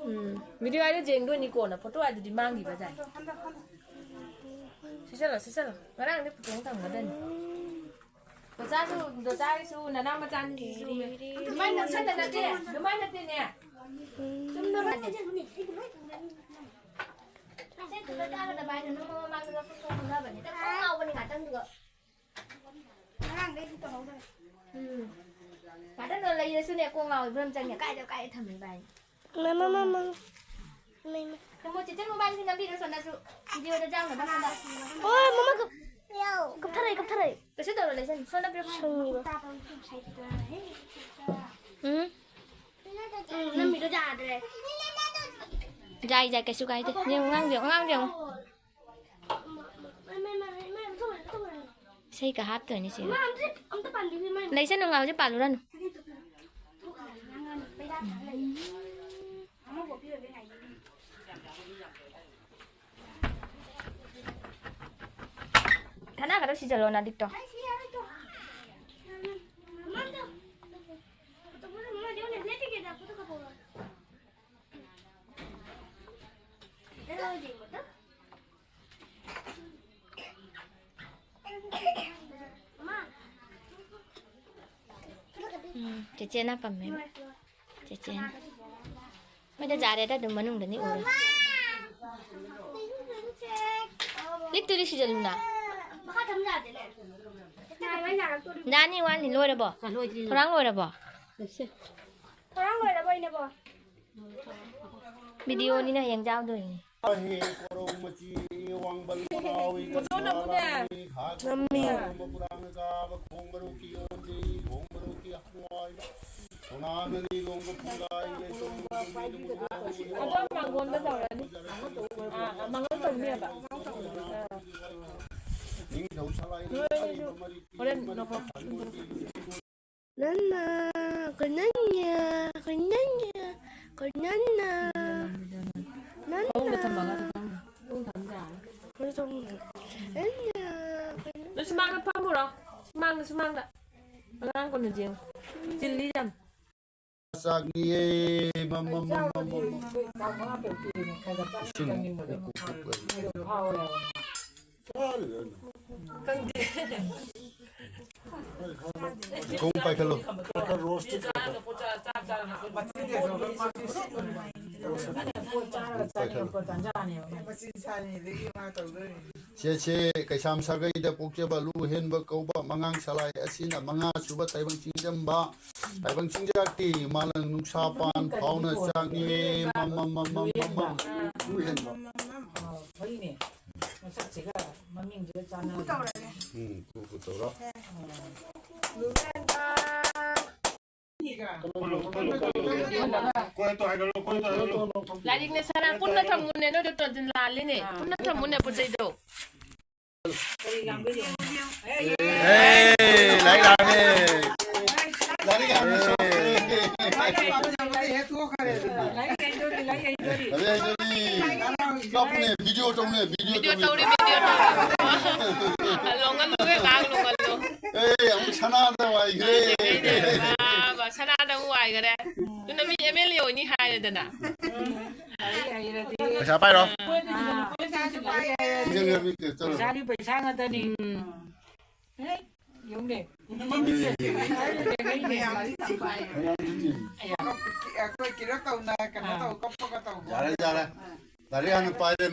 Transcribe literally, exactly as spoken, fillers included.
ꯎꯝ, video ꯍꯥꯏꯗꯣ ꯌꯦꯡꯗꯣꯏꯅꯤ ꯀꯣꯟꯅ, photo ꯍꯥꯏꯗꯨꯗꯤ ꯃꯥꯡꯈꯤꯕ ꯇꯥꯏ꯫ ꯁꯤ ꯆꯠꯂꯣ, ꯁꯤ ꯆꯠꯂꯣ꯫ ꯉꯔꯥꯡꯗꯤ photo ꯑꯃ ꯊꯝꯒꯗꯕꯅꯤ꯫ ꯗꯣꯆꯥꯁꯨ, ꯗꯣꯆꯥꯒꯤꯁꯨ, ꯅꯅꯥꯎ ꯃꯆꯥꯅꯤꯁꯨ꯫ ꯑꯗꯨꯃꯥꯏꯅ ꯅꯝꯁꯟꯗ ꯅꯠꯇꯦ, ꯑꯗꯨꯃꯥꯏꯅ ꯅꯠꯇꯦꯅꯦ꯫ ꯆꯨꯝꯅ ꯁꯦꯠꯇꯨꯗ ꯆꯥꯒꯗꯕ ꯍꯥꯏꯅ ꯅꯣꯡꯃ ꯃꯃꯥꯡꯗ ꯂꯧꯊꯣꯛ ꯈꯪꯅꯕꯅꯦ꯫ ꯀꯣꯛ ꯉꯥꯎꯕꯅꯤ ꯉꯥꯛꯇꯪꯗꯨꯒ꯫ ꯉꯔꯥꯡꯗꯩꯗꯤ ꯇꯧꯍꯧꯗ꯭ꯔꯦ꯫ ꯎꯝ꯫ ꯉꯥꯛꯇꯪꯗꯣ ꯂꯩꯔꯁꯨꯅꯦ, ꯀꯣꯛ ꯉꯥꯎꯕ ꯐꯤꯕꯝ ꯆꯪꯉꯦ꯫ ꯀꯥꯏꯗ ꯀꯥꯏꯗ ꯊꯝꯃꯤꯕ ꯍꯥꯏꯅ꯫ ꯃꯃꯥ, ꯃꯃꯥ꯫ ꯃꯃꯥ꯫ ꯅꯪꯕꯨ ꯆꯤꯆꯟ ꯃꯕꯥꯅꯤꯁꯨ ꯅꯝꯕꯤꯔꯣ ꯁꯣꯝꯗꯁꯨ꯫ Video ꯗ ꯆꯥꯎꯅꯕ ꯁꯣꯝꯗ꯫ ꯑꯣ, ꯃꯃꯥ ꯀꯞ-, ꯀꯞꯊꯔꯛꯑꯦ, ꯀꯞꯊꯔꯛꯑꯦ꯫ ꯀꯩꯁꯨ ꯇꯧꯔꯣꯏ, ꯂꯩꯁꯟ-, ꯁꯣꯝꯗ ꯄꯤꯔꯣ꯫ ꯁꯪꯉꯤꯕ꯫ ꯎꯝ꯫ ꯎꯝ, ꯅꯝꯃꯤꯗꯣ ꯌꯥꯗ꯭ꯔꯦ꯫ ꯌꯥꯏ, ꯌꯥꯏ, ꯀꯩꯁꯨ ꯀꯥꯏꯗꯦ꯫ ꯌꯦꯡꯉꯨ, ꯑꯉꯥꯡꯗꯣ ꯌꯦꯡꯉꯨ, ꯑꯉꯥꯡꯗꯣ ꯌꯦꯡꯉꯨ꯫ ꯏꯁꯩꯒ ꯍꯥꯞꯇꯣꯏꯅꯤ ꯁꯤꯗ꯫ ꯂꯩꯁꯅꯨ, ꯉꯥ ꯍꯧꯖꯤꯛ ꯄꯥꯜꯂꯨꯔꯅꯨ꯫ ꯊꯅꯥꯒꯗꯣ ꯁꯤꯖꯜꯂꯣ, ꯅꯥꯗꯤꯛꯇꯣ꯫ ꯎꯝ, ꯆꯦꯆꯦꯅ ꯄꯝꯃꯦꯕ꯫ ꯆꯦꯆꯦꯅ꯫ ꯃꯣꯏꯗ ꯌꯥꯔꯦꯗ, ꯑꯗꯨꯝ ꯃꯅꯨꯡꯗꯅꯤ ꯎꯔꯦ꯫ ꯂꯤꯛꯇꯨꯗꯤ ꯁꯤꯖꯜꯂꯨꯅ꯫ ꯌꯥꯅꯤ, ꯋꯥꯠꯂꯤ, ꯂꯣꯏꯔꯕꯣ? ꯂꯣꯏꯗ꯭ꯔꯤ꯫ ꯊꯧꯔꯥꯡ ꯂꯣꯏꯔꯕꯣ? ꯂꯣꯏꯁꯦ꯫ ꯊꯧꯔꯥꯡ ꯂꯣꯏꯔꯕꯣ, ꯏꯅꯦꯕꯣ? Video ꯅꯤꯅ ꯍꯌꯦꯡ ꯆꯥꯎꯗꯣꯏꯅꯤ꯫ ꯐꯣꯇꯣ ꯅꯝꯃꯨꯅꯦ꯫ ꯅꯝꯃꯤ꯫ ꯑꯗꯣ ꯃꯥꯡꯒꯣꯟꯗ ꯇꯧꯔꯅꯤ꯫ ꯑꯥ, ꯃꯥꯡꯒꯣꯟ ꯇꯧꯅꯦꯕ꯫ ꯑꯥ꯫ ꯅꯣꯏ ꯑꯅꯤꯁꯨ ꯍꯣꯔꯦꯟ ꯂꯧꯈꯠꯂꯣ꯫ ꯅꯟꯅ, ꯀꯣꯏꯅꯟꯌ, ꯀꯣꯏꯅꯟꯌ, ꯀꯣꯏꯅꯟꯅ, ꯅꯟꯅ꯫ ꯐꯃꯨꯡꯗ ꯊꯝꯃꯒ ꯊꯝꯃꯣ꯫ ꯐꯃꯨꯡꯗ ꯊꯝꯃꯣ꯫ ꯅꯟꯅ, ꯀꯣꯏꯅꯟ-, ꯅꯣꯏ ꯁꯨꯃꯥꯡꯗ ꯐꯝꯃꯨꯔꯣ꯫ ꯁꯨꯃꯥꯡꯗ, ꯁꯨꯃꯥꯡꯗ꯫ ꯑꯉꯥꯡ ꯀꯩꯅꯣ ꯌꯦꯡꯉꯨ꯫ ꯆꯤꯜꯂꯤ ꯌꯥꯝ꯫ ꯆꯥꯛꯅꯤꯌꯦ꯫ ꯃꯝ, ꯃꯝ, ꯃꯝ, ꯃꯝ, ꯃꯝ, ꯃꯝ꯫ ꯏꯁꯤꯡ ꯀꯨꯞ, ꯀꯨꯞ, ꯀꯨꯞ, ꯀꯨꯞ꯫ ꯈꯪꯗꯦ꯫ ꯊꯣꯡ ꯄꯥꯏꯈꯠꯂꯣ꯫ ꯁꯦ, ꯁꯦ, ꯀꯩꯁꯥꯝ ꯁꯥꯒꯩꯗ ꯄꯣꯛꯆꯕ ꯂꯨ ꯍꯦꯟꯕ ꯀꯧꯕ ꯃꯉꯥꯡ ꯁꯂꯥꯏ ꯑꯁꯤꯅ ꯃꯉꯥ ꯁꯨꯕ ꯇꯥꯏꯕꯪ ꯆꯤꯡꯖꯝꯕ, ꯇꯥꯏꯕꯪ ꯆꯤꯡꯖꯥꯛꯇꯤ ꯃꯥꯂꯪ ꯅꯨꯡꯁꯥ ꯄꯥꯟ ꯐꯥꯎꯅ ꯆꯥꯛꯅꯤꯌꯦ꯫ ꯃꯝ, ꯃꯝ, ꯃꯝ, ꯃꯝ, ꯃꯝ, ꯃꯝ꯫ ꯂꯨ ꯍꯦꯟꯕ꯫ ꯑ, ꯐꯩꯅꯦ꯫ ꯃꯁꯛꯁꯤꯒ ꯃꯃꯤꯡꯁꯤꯒ ꯆꯥꯟꯅꯕ꯫ ꯀꯨ ꯇꯧꯔꯒꯦ꯫ ꯎꯝ, ꯀꯨ, ꯀꯨ ꯇꯧꯔꯣ꯫ ꯂꯨ ꯍꯦꯟꯕ꯫ ꯂꯥꯏꯔꯤꯛꯅꯦ ꯁꯅꯥ ꯄꯨꯟꯅ ꯊꯝꯃꯨꯅꯦ, ꯅꯣꯏꯗꯣ ꯇꯣꯟꯁꯤꯟ ꯂꯥꯜꯂꯤꯅꯦ꯫ ꯄꯨꯟꯅ ꯊꯝꯃꯨꯅꯦ ꯄꯣꯠ ꯆꯩꯗꯣ꯫ ꯑꯦ, ꯂꯥꯏꯔꯤꯛ ꯂꯥꯛꯑꯝꯃꯦ꯫ ꯂꯥꯏꯔꯤꯛ ꯂꯥꯛꯑꯝꯃꯦ꯫ ꯂꯥꯏꯔꯤꯛ ꯍꯩꯗꯣꯔꯤ, ꯂꯥꯏꯔꯤꯛ ꯍꯩꯗꯣꯔꯤ꯫ ꯂꯥꯏꯔꯤꯛ ꯍꯩꯗꯣꯔꯤ꯫ ꯀꯞꯄꯨꯅꯦ, video ꯇꯧꯅꯦ, video video ꯇꯧꯅꯦ꯫ ꯇꯧꯔꯤ, video ꯇꯧꯔꯤ꯫ ꯂꯣꯡꯍꯜꯂꯨꯒꯦ, ꯉꯥꯏꯍꯥꯛ ꯂꯣꯡꯍꯜꯂꯨ꯫ ꯑꯦ, ꯑꯃꯨꯛ ꯁꯅꯥꯗ ꯋꯥꯏꯈ꯭ꯔꯦ꯫ ꯕꯥ, ꯕꯥ, ꯁꯅꯥꯗ ꯑꯃꯨꯛ ꯋꯥꯏꯈꯔꯦ꯫ ꯑꯗꯨꯅ ꯃꯤ MLA ꯑꯣꯏꯅꯤ ꯍꯥꯏꯔꯦꯗꯅ꯫ ꯄꯩꯁꯥ ꯄꯥꯏꯔꯣ꯫ ꯄꯩꯁꯥꯁꯨ ꯄꯥꯏꯌꯦ꯫ ꯁꯤꯖꯟꯅ ꯃꯤ ꯇꯦꯁ ꯇꯧꯔꯣ꯫ ꯄꯩꯁꯥꯗꯤ ꯄꯩꯁꯥ ꯉꯥꯛꯇꯅꯤ꯫ ꯎꯝ꯫ ꯍꯦ, ꯌꯦꯡꯉꯨꯅꯦ꯫ ꯃꯌꯥꯝꯗꯤ ꯇꯝꯕ ꯍꯥꯏꯌꯦ꯫ ꯑꯌꯥ꯫ ꯑꯩꯈꯣꯏ ꯀꯤꯔꯛ ꯇꯧꯅ ꯀꯩꯅꯣ ꯑꯥ꯫ ꯇꯧ, ꯀꯞꯄꯒ ꯇꯧꯕ꯫ ꯌꯥꯔꯦ, ꯌꯥꯔꯦ꯫ ꯂꯥꯏꯔꯤꯛ ꯍꯥꯟꯅ ꯄꯥꯏꯔꯦ꯫